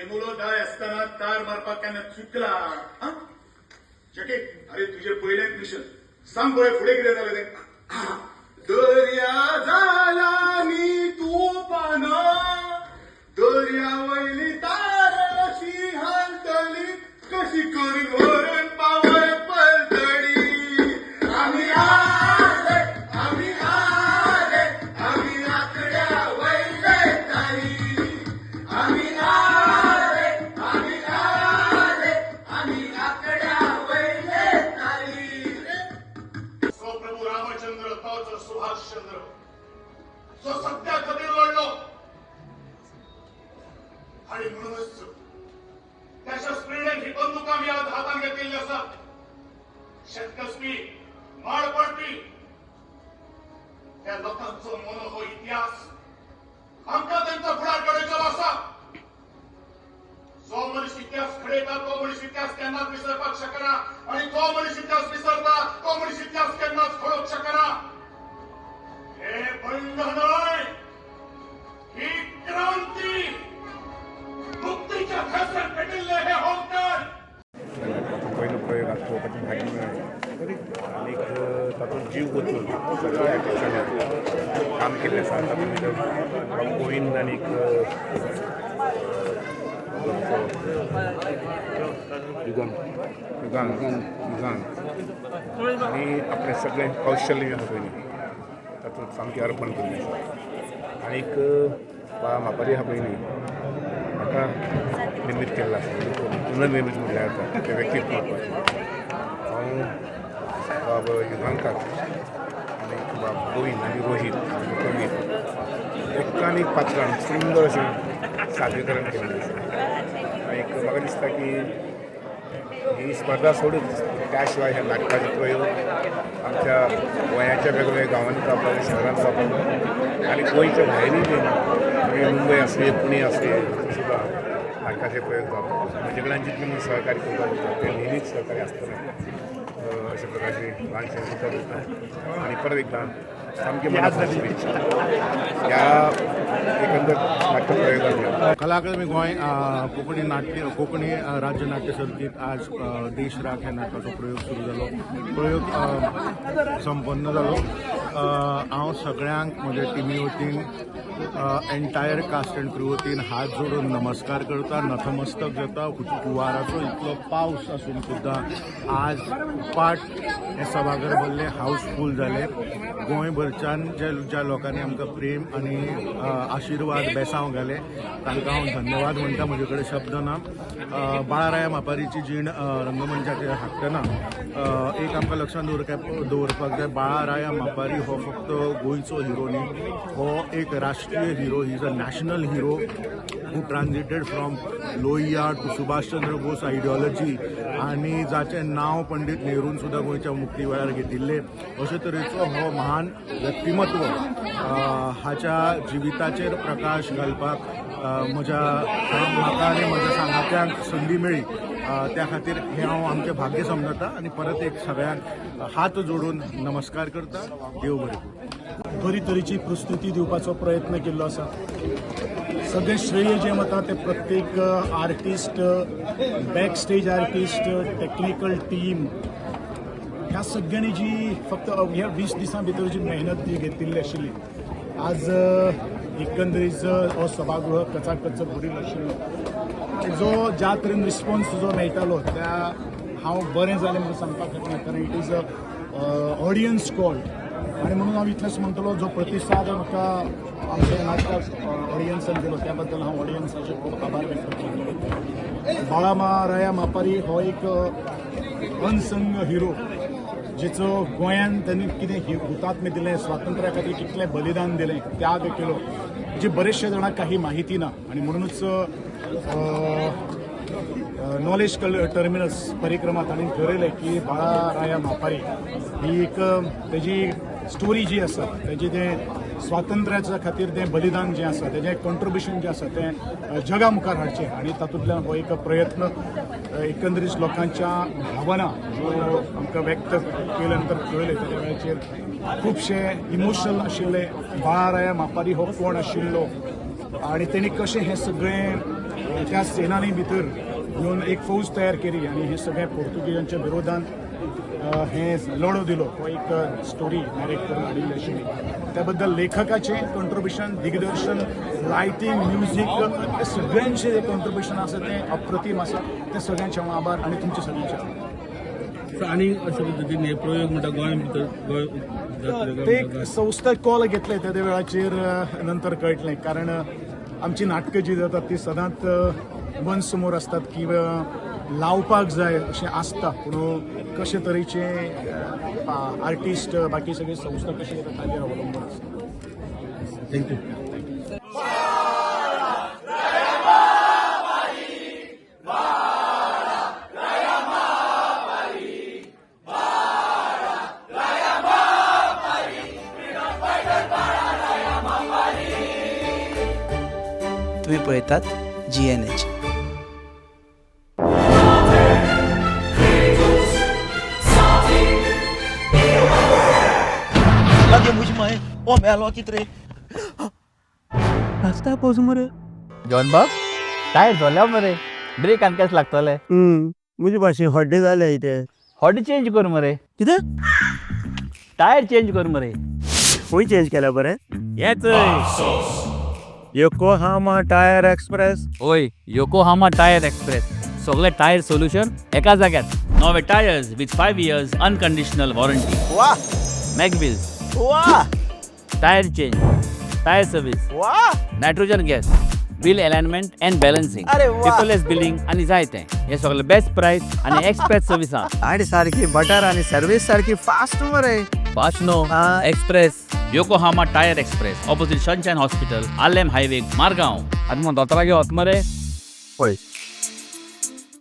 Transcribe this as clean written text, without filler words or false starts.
हेमुलो दाय असताना तार मारपाक केन्ना चुकला? जॅकी, अरे तुझे पयलें मिशन सांग पळय फुडें कितें जालें तें. दर्या जाला नी तुफाना, दर्या वयली तार अशी हालतली, कशी करून व्हरून पावय पलतडी. आमी आले, आमी आले, आमी आकड्या वयले तारी. आमी आले, आमी आले, आमी आकड्या वयले तारी. जो प्रभू रामचंद्र तोच सुभाषचंद्र, जो सत्या खातीर लढलो आणि म्हणूनच त्याच्या प्रेरणेन ही बंदूक आम्ही आज हातान घेतलेली आसा. शेतकसपी, माड पडपी त्या लोकांचो मोनो हो इतिहास आमकां त्यांचा फुडार घडयचो आसा. जो मनीस इतिहास घडयता तो मनीस इतिहास केन्नाच विसरपाक शकना आणि जो मनीस इतिहास विसरता तो मनीस इतिहास केन्नाच घडोवंक शकना. हे बंड न्हय, ही क्रांती. मुक्तीच्या थंयसर पेटिल्ले हे होंकार. पयलो प्रयोग आज पळोवपाचें भाग्य मेळ्ळें आनीक तातूंत जीव ओतून सगळ्या आर्टिस्टांनी काम केल्लें आसा. तातूंत भितर बाब गोविंद आनीक युगान युगान युगान आनी आपलें सगळें कौशल्य जें आसा पळय न्ही तातूंत सामकें अर्पण केल्लें आसा. आनीक बा मापारी आसा पळय न्ही, हाका निर्मीत केल्लो आसा, पुनर्निर्मीत म्हटल्यार जाता तें व्यक्तित्व म्हत्वाचें. हांव बाब युगांकाक आनी बाब गोविंद आनी रोहीत कवीर एकान एक पात्रान सुंदर अशें सादरीकरण केल्लें आसा. आनीक म्हाका दिसता की ही स्पर्धा सोडूच त्या शिवाय ह्या नाटकाचे प्रयोग आमच्या गोंयाच्या वेगवेगळ्या गांवांनी जावपाक, शहरांत जावपाक आनी गोंयच्या भायरूय बीन मागीर मुंबय आसुये, पुणे आसुये, थंय सुद्दां नाटकाचे प्रयोग जावपाक म्हजे कडल्यान जितलें म्हूण सहकार्य करपाक जाता तें नेहमीच सहकार्य आसतलें, अशा प्रकारची ल्हानशें उतर दिता आनी परत एकदां सामकें मनापासून शुभेच्छा ह्या एकंदर नाट्य प्रयोगाक. कला अकादमी गोंय कोंकणी नाट्य कोंकणी राज्य नाट्य सर्तीत आज देशराग ह्या नाटकाचो प्रयोग सुरू जालो. प्रयोग संपन्न जालो. हांव सगळ्यांक म्हज्या टिमी वतीन, एंटायर कास्ट अँड क्रू वतीन हात जोडून नमस्कार करता, नतमस्तक जाता. हुंवाराचो इतलो पावस आसून सुद्दां आज उपाट हें सभाघर भरलें, हाऊसफूल जालें. गोंयभरच्यान जे ज्या लोकांनी आमकां प्रेम आनी आशिर्वाद, बेसांव घालें, तांकां हांव धन्यवाद म्हणटा. म्हजे कडेन शब्द ना. बाळाराया मापारीची जीण रंगमंचाचेर हाडटना एक आमकां लक्षांत दवरपाक जाय, बाळाराया मापारी हो फक्त गोंयचो हिरो न्ही, हो एक राष्ट्रीय hero. He is a national hero who transited from Lohia to Subhash Chandra Bose ideology आनी जाचें नांव पंडीत नेरून सुद्दां गोंयच्या मुक्ती वेळार घेतिल्लें, अशे तरेचो हो महान व्यक्तिमत्व. हाच्या जिविताचेर प्रकाश घालपाक म्हज्या म्हाका आनी म्हज्या सांगात्यांक संदी मेळ्ळी, त्या खातीर हें हांव आमचें भाग्य समजता आनी परत एक सगळ्यांक हात जोडून नमस्कार करता. देव बरें करूं. बरी तरेची प्रस्तुती दिवपाचो प्रयत्न केल्लो आसा. सगळें श्रेय जें वता तें प्रत्येक artist, back stage artist, technical team, ह्या सगळ्यांनी जी फक्त ह्या 20 दिसां भितर जी मेहनत जी घेतिल्ली आशिल्ली, आज एकंदरीत हो सभागृह कचाकच भरिल्लो आशिल्लो. जो ज्या तरेन रिस्पॉन्स जो मेळटालो त्या हांव बरें जालें म्हणून सांगपाक शकना, कारण it is a audience call. आनी म्हणून हांव इतलेंच म्हणटलो, जो प्रतिसाद म्हाका आमच्या नाटकाक ऑडियन्सान दिलो त्या बद्दल हांव ऑडियन्साचे खूब आभार व्यक्त करतलो. बाळाराया मापारी हो एक अनसंग हिरो, जिचो गोंयान त्यांनी कितें हुतात्मे दिलें, स्वातंत्र्या खातीर कितलें बलिदान दिलें, त्याग केलो, जी बरेचशे जाणांक काही माहिती ना. आनी म्हणूनच नॉलेज टर्मिनस परिक्रमा तांणी ठरयलें की बाळाराया मापारी ही एक तेजी स्टोरी जी आसा, तेजी तें स्वातंत्र्याच्या खातीर तें बलिदान जें आसा, तेजें कॉन्ट्रिब्युशन जें आसा तें जगा मुखार हाडचें आनी तातूंतल्यान हो एक प्रयत्न एकंदरीत लोकांच्या भावना ज्यो आमकां व्यक्त केल्या नंतर कळ्ळें, तेज्या वेळाचेर खुबशे इमोशनल आशिल्ले. बाळाराया मापारी हो कोण आशिल्लो? आनी तेणी कशें हें सगळें त्या सेनानी भितर येवन एक फौज तयार केली आनी हें सगळें पोर्तुगेजांच्या विरोधान हें लढो दिलो, हो एक स्टोरी नॅरेट करून हाडिल्ली आशिल्ली. त्या बद्दल लेखकाचें कॉन्ट्रिब्युशन, दिग्दर्शन, लायटींग, म्युजीक, हे सगळ्यांचें जें कॉन्ट्रिब्युशन आसा तें अप्रतीम आसा. तें सगळ्यांचे हांव आभार आनी तुमचे सगळ्यांचे आभार. आनी अशे पद्दतीन हे प्रयोग म्हणटा गोंय भितर गोंय ते एक संस्था कॉल घेतले त्या वेळाचेर नंतर कळटलें, कारण आमची नाटकां जी जातात ती सदांच वन्स मोर आसतात किंवा लावपाक जाय अशें आसता, पूण कशे तरेचे आर्टिस्ट बाकी सगळे संस्था कशी येतात ताजेर अवलंबून आसता. Thank you. तुम्ही पळयतात जीएनएच. लागे म्हजी माय ओ मेलो कित रे रस्ता पोज मरे. जॉन बाब, टायर जोल्या मरे, ब्रेक आनी केस लागतले. म्हजे भाशेन हड्डे जाले ते. हॉडी चेंज कर मरे. कितें? टायर चेंज कर मरे. खंय चेंज केल्या बरें? हेच. Yokohama tyre express. ओय, योकोहामा टायर एक्सप्रेस, सगळे टायर सोल्युशन एका जाग्यार. नवे tyres with 5 years unconditional warranty. वा. मॅग व्हील्स. वा. Tyre change, tyre service. वा. Nitrogen gas, wheel alignment and balancing. अरे वा. पेपरलेस बिलिंग आनी जाय तें. हे सगळे बेस्ट प्रायस आनी एक्सप्रेस सर्विसा. आणि सारखी बटर आणि सर्विस सारखी फास्ट मरे. Fast no. हा. Express, Yokohama tyre express, opposite sunshine hospital, Arlem highway, Margao. आतां मग दोतोरागे वच मरे. पळय.